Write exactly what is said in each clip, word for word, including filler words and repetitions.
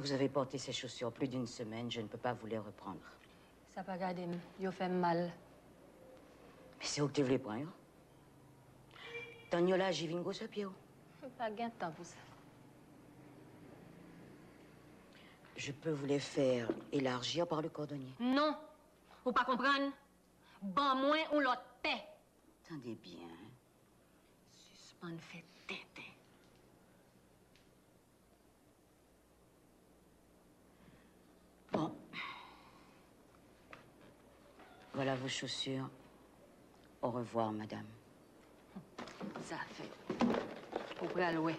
Vous avez porté ces chaussures plus d'une semaine, je ne peux pas vous les reprendre. Sa pa gade m, yo fè m mal. Men se ou ki te vle pran yo. Tann yo laji vin gwosè pye w. M pa gen tan pou sa. Je peux vous les faire élargir par le cordonnier. Non! Ou pa konprann? Ban mwen yon lòt pè! Tande byen. Sispann fè tenten. Bon. Voilà vos chaussures. Au revoir, madame. Zafè. Ou pral wè.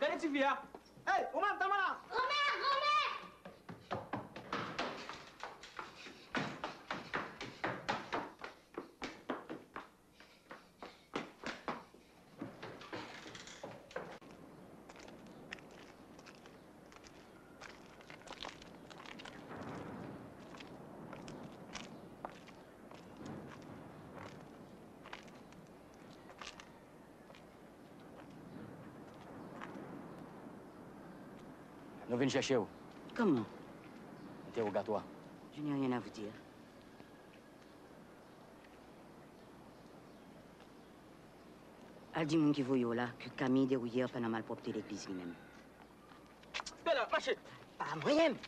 Gade tifi a! Hey, ou menm, Tamara! Granmè! Granmè! Nou vin chèche w. Comment? Entèwogatwa. Je n'ai rien à vous dire. Al di moun ki voye w la ke Camille Derouillère pa nan malpwòpte legliz li menm. Bella, mache! Pa mwen menm!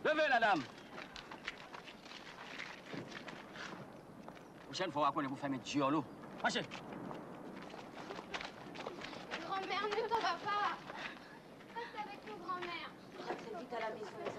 Leve, ladanm! Pwochèn fwa w a konnen pou fèmen dyòl ou. Mache! Grand-mère, ne t'en va pas. Reste avec nous, grand-mère. Rentrez vite à la maison, les enfants.